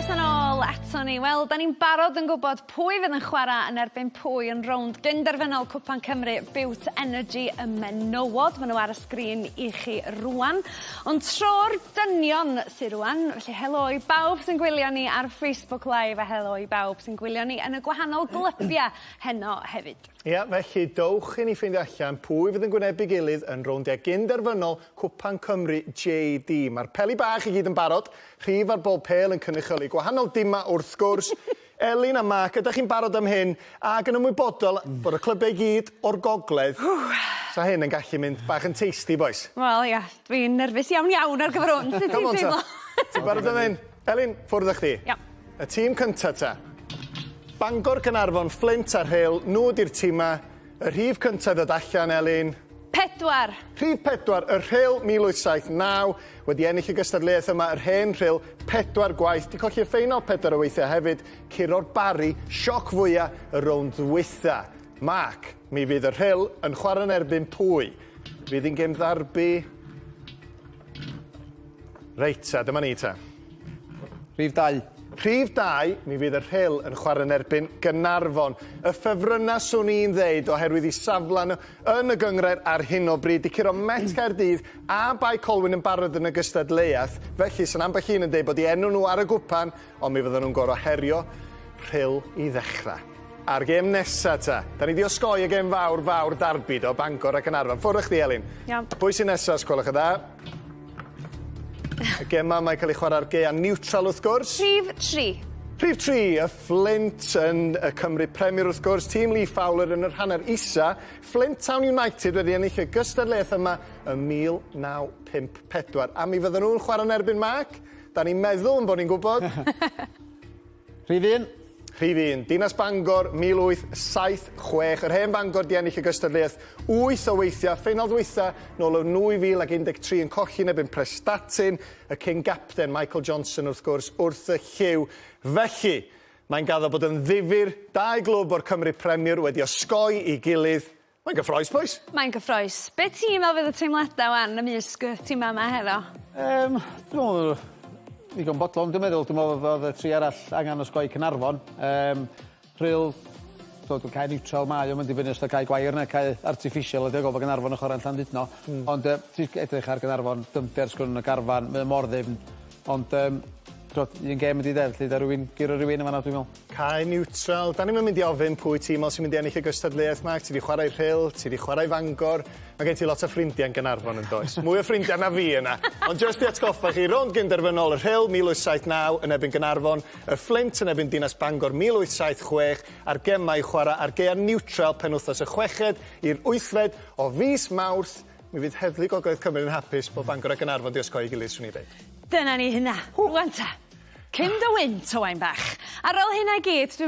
Croeso nôl ato ni. Wel, 'dan ni'n barod yn gwbod pwy fydd yn chwara yn erbyn pwy yn rownd gynderfynol Cwpan Cymru Bute Energy y menywod. Ma' n'w ar y sgrin i chi rŵan. Ond tro'r dynion sy rŵan, felly helo i bawb sy'n gwylio ni ar Facebook Live a helo i bawb sy'n gwylio ni yn y gwahanol glybia heno hefyd. Ia, felly dowch i ni ffeindio allan pwy fydd yn gwynebu gilydd yn rowndiau gyn-derfynol Cwpan Cymru JD. Mae'r peli bach i gyd yn barod, rhif ar bob pêl yn cynrychioli gwahanol dimau wrth gwrs. Elin a Mark, ydych chi'n barod am hyn? Ac yn ymwybodol bod y clybiau i gyd o'r gogledd, sa hyn yn gallu mynd bach yn tasty, bois? Wel, ia, dwi'n nerfus iawn iawn ar gyfer hwn. Sut ti'n teimlo? Ti'n barod am hyn? Elin, ffwrdd â chdi. Iawn. Y tîm cynta ta. Bangor, Caernarfon, Fflint a Rhyl, nhw ydi'r tîma. Y rhif cynta i ddod allan, Elin? Pedwar. Rhif pedwar, y Rhyl 1879, wedi ennill y gystadleuaeth yma, yr hen Rhyl, pedwar gwaith, 'di colli y ffeinal pedwar o weithiau hefyd, curo'r Barri, sioc fwya y rownd ddwytha. Mark, mi fydd y Rhyl yn chwarae yn erbyn pwy? Fydd hi'n gêm ddarbi? Reit ta, dyma ni ta. Rhif 2. Rhif 2, mi fydd y Rhyl yn chwarae yn erbyn Gaernarfon. Y ffefrynnau swn i'n ddeud oherwydd i safle nhw yn y gynghrair ar hyn o bryd. 'Di curo Met Caerdydd a Bae Colwyn yn barod yn y gystadleuaeth. Felly, sy'n ambell un yn deud bod 'u enw nhw ar y gwpan, ond mi fydden nhw'n gorfod herio Rhyl i ddechrau. A'r gêm nesa ta. Da ni 'di osgoi y gêm fawr, fawr darbi do, Bangor a Caernarfon. Ffwrdd â chdi, Elin. Iawn. Pwy sy'n nesa, os gwelwch yn dda? Y gema mae'n cael ei chwarae ar gaeau niwtral wrth gwrs. Rhif 3. Rhif 3, y Fflint yn y Cymru Premier wrth gwrs, tîm Lee Fowler yn yr hanner isa. Flint Town United wedi ennill y gystadleuaeth yma ym 1954. A mi fydden nhw'n chwarae yn erbyn Mark. Da ni'n meddwl yn bod ni'n gwybod. Rhif un. Rhif un. Dinas Bangor, 1876. Yr hen Fangor 'di ennill y gystadleuaeth wyth o weithiau. Ffeinal ddwytha nôl yn 2013 yn colli yn erbyn Prestatyn. Y cyn gapten Michael Johnson wrth gwrs wrth y llyw. Felly, mae'n gaddo bod yn ddifyr. Dau glwb o'r Cymru Premier wedi osgoi i gilydd. Mae'n gyffroes, bois. Mae'n gyffroes. Be' ti'n meddwl fydd y teimlada 'wan ymysg y tima 'ma heno? Yym dwi me'wl ddigon bodlon dwi'n meddwl. Dwi me'wl o'dd y tri arall angan osgoi Caernarfon. Yym Rhyl t'od y cae niwtral mae o ma'n dibynnu os 'di o cae gwair ne' cae artiffisial ydi o gofio Gaernarfon yn chwarae yn Llandudno. Hmm. Ond yy ti edrych ar Gaernarfon dyfnder sgwn yn y garfan mae o mor ddyfn ond yym t'od un gêm ydi de felly da rywun guro rywun yn fan 'na dwi'n me'wl. Cae niwtral. Da ni'm yn mynd i ofyn pwy ti'n meddwl sy'n mynd i ennill y gystadleuaeth, Mark. Ti 'di chwarae i Rhyl, ti 'di chwarae i Fangor. Mae gen ti lot o ffrindiau yn Gaernarfon yn does? Mwy o ffrindiau na fi yna. Ond jyst i atgoffa chi, rownd gynderfynol y Rhyl 1879 yn erbyn Gaernarfon, y Fflint yn erbyn Dinas Bangor 1876, a'r gemau i'w chwarae ar gaeau niwtral penwythnos y chweched i'r wythfed o fis Mawrth. Mi fydd Heddlu Gogledd Cymru yn hapus bod Bangor a Gaernarfon 'di osgoi ei gilydd, swn i'n deud. Dyna ni hynna. Rŵan ta. Cyn dy wynt, Owain bach. Ar ôl hynna i gyd, dwi'n